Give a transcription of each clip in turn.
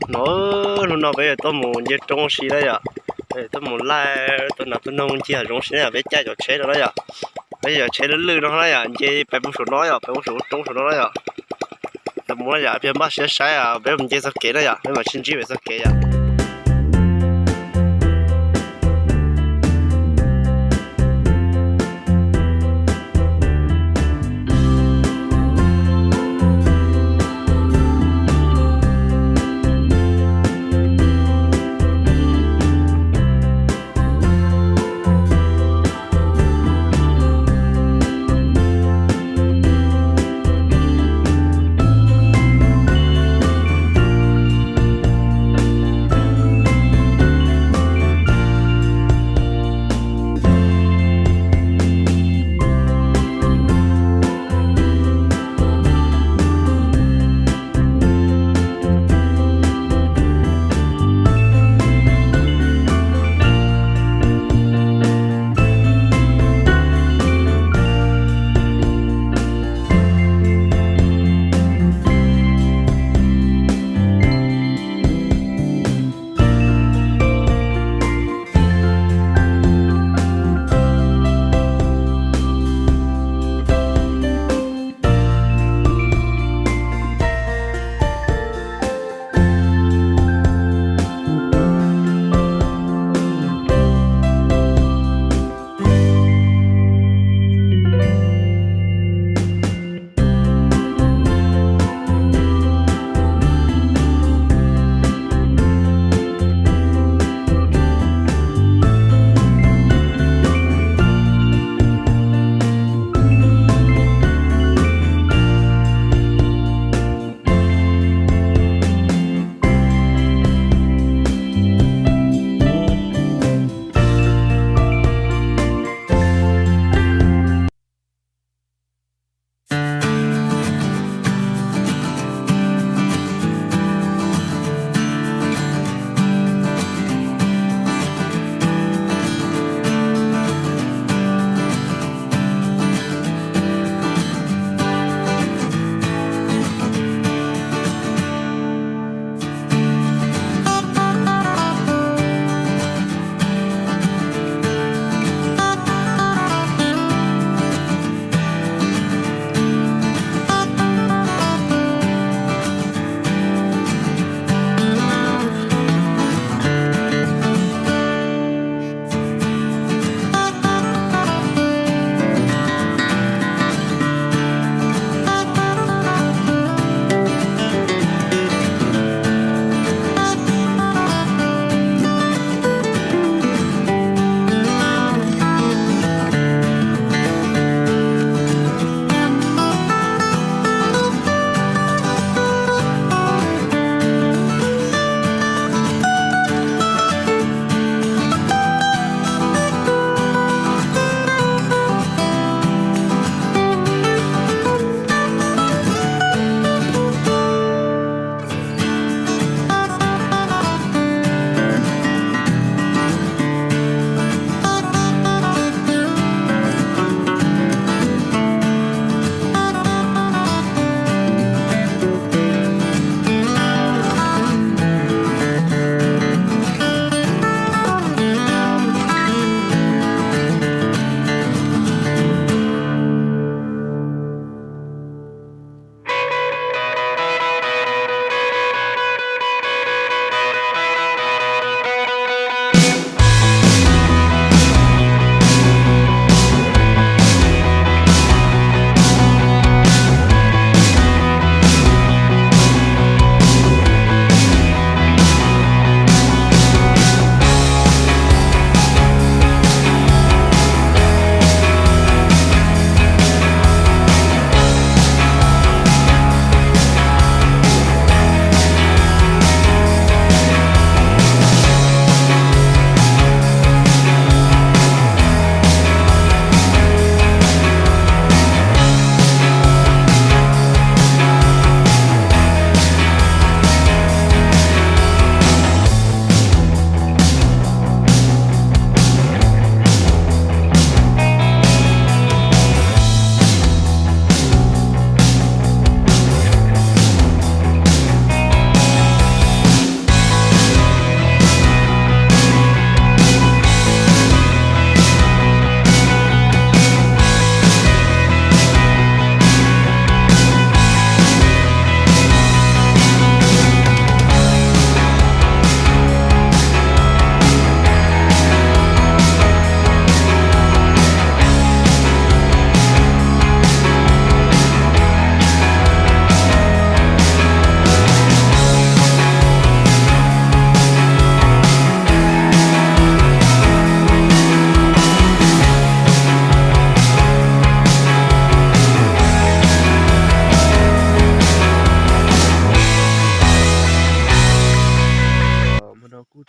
No, hnub no peb yuav tuaj mus nce roob si na yom. Peb yuav tuaj mus laij tua nas tua noog ncig hav zoov si na yom, peb caij cov tsheb no na yom. Peb cov tsheb lwj lwj no na yom, nce pais puag saum no yom, pais puag saum roob saum no na yom. Yog mus na yom, peb npaj siab saib, peb mus nce txoj kev na yom, peb mam sib ntsib pem txoj kev yom.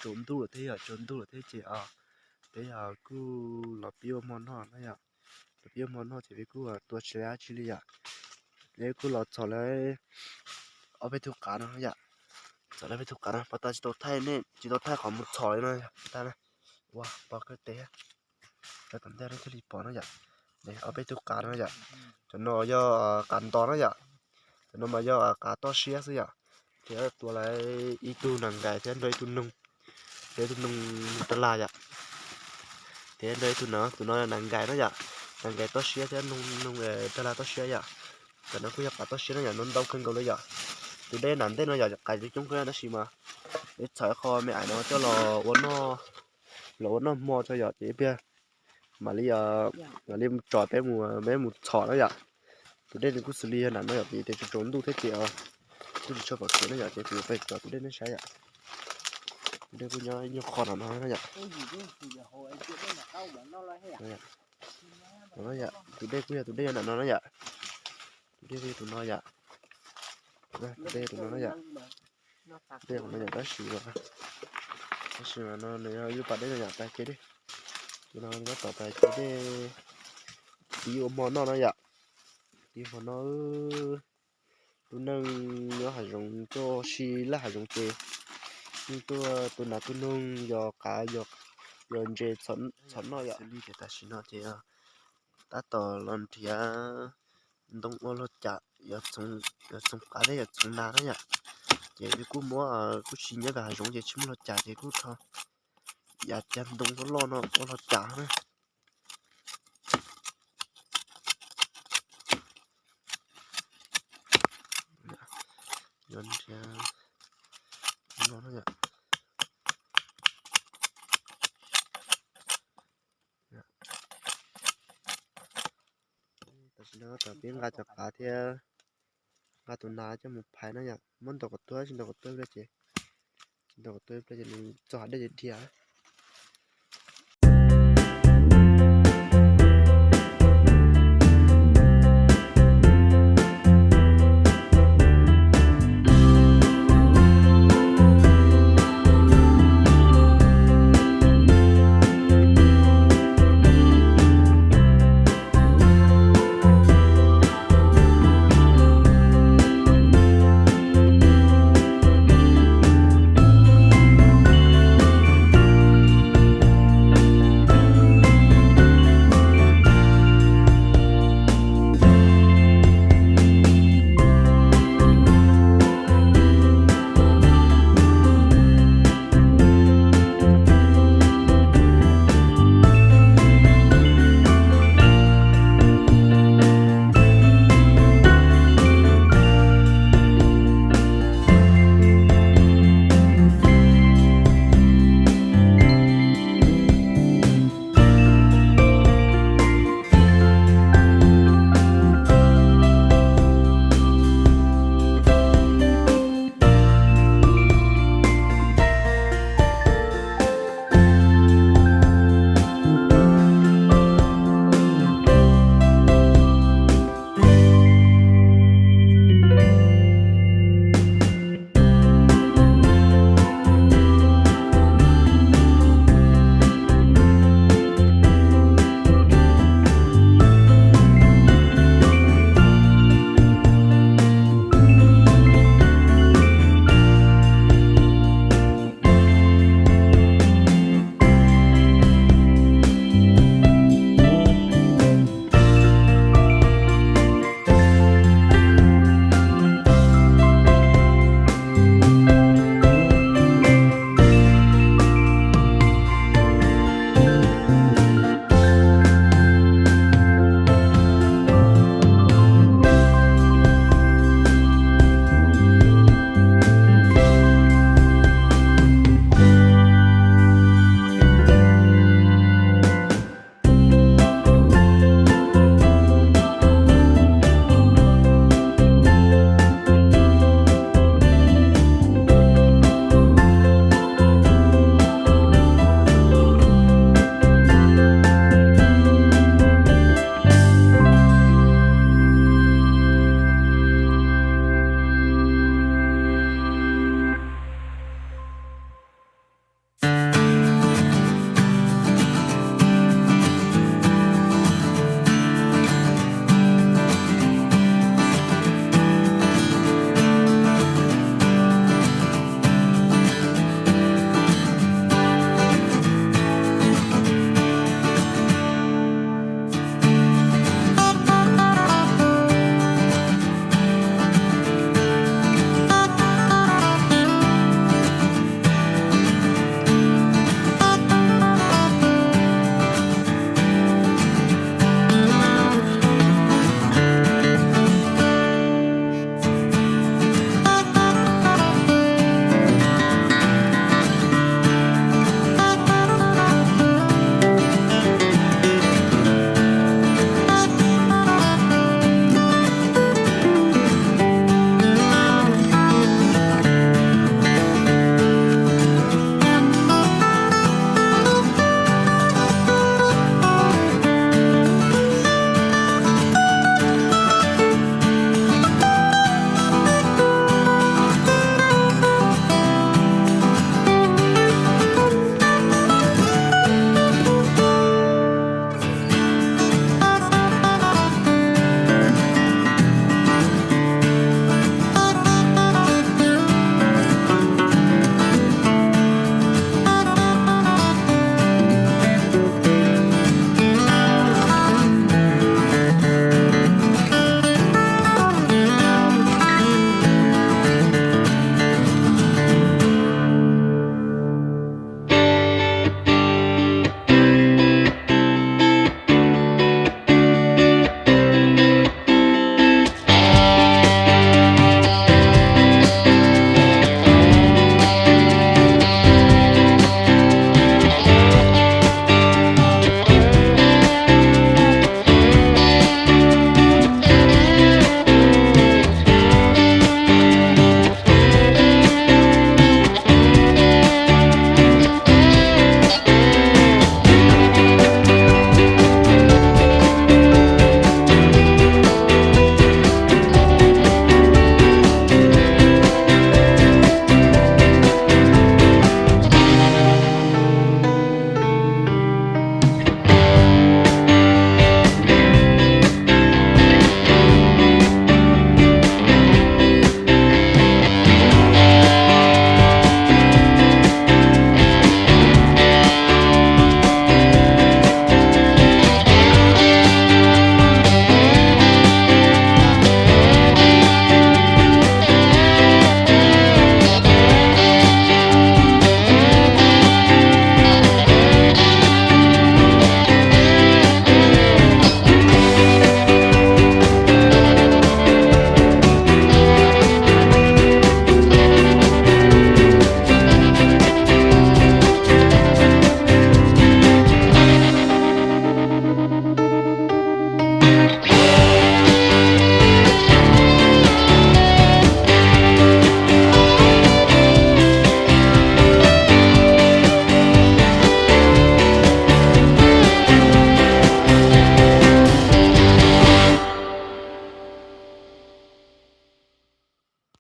tsaus ntuj lawm thiab yom, tsaus ntuj lawm thiab ces peb yog kuj los pib ua hmo noj na yom. Los pib ua hmo noj ces peb kuj tua tsis dab tsi li yom. Peb kuj los txhom lawm ob peb tug qav no yom. Txhom lawm peb tug qav no, pov tas tsis tau thaij ne, tsis tau thaij qhov mus txhom li no. Ua pog kawg tes, tom ntej nej thiaj li pom no yom. Ob peb tug qav no yom. Cov no yog qav nto no yom. Cov no mas yog qav toj siab xwb yom. Ces tua lawm ib tug nas nkais thiab nrog ib tug noog, nrog ib tug noog tas las yom. Thiab nrog ib tug no, tus no nas nkais no yom. Nas nkais toj siab thiab noog tas las toj siab yom. Cov no kuj yog qav toj siab no yom, no ntau kawg nkaus li yom. Tus dej nram ntej no yom, qav coob coob kawg tab sis mas peb txhom qho me ais no coj los ua noj, los ua noj hmo tso yom, ces ib pliag mam li, mam li tso peb mus, peb mus txhom na yom. Tus dej nws kuj xws li yog nram no yom, vim tias tsaus ntuj thiab ces kuj tsis tshua pom kev na yom, ces kuv yuav pais tso tus dej nej saib yom. Tus dej kuj nyob ib nyuag qho nram no na yom. Tus dej kuj yog tus dej nram no na yom. Tus dej kuj yog tus no yom. Tus dej tus no na yom. Dej qhov no yom, tab sis, tab sis mas no nws yog ib lub pas dej no yom, pas kev dej. Ces no tab tom pas kev dej tiv ua hmo noj no yom. Tiv hmo noj, tus neeg nyob hav zoov tuaj si laj hav zoov ces yeej tuaj tua nas tua noog, yos qav, yos ntses txhom noj yom. Li tias tam sim no ces tab tom los nrhiav ntoo ua log cam, yuav txhoov qav thiab yuav txhoov nas na yom. Ces kuj muab, kuj tsis nyob pem hav zoov ces tsis muaj log cam ces kuj rho yav cag ntoo loj loj no ua log cam na. Yuav nrhiav no na yom. Tam sim no peb nqa cov qav thiab nqa tus nas coj mus phais na yom, muab ntaus kom tuag, tsis ntaus kom tuag ib pliag ces, tsis ntaus kom tuag ib pliag ces nws txog hav dej ces dhia.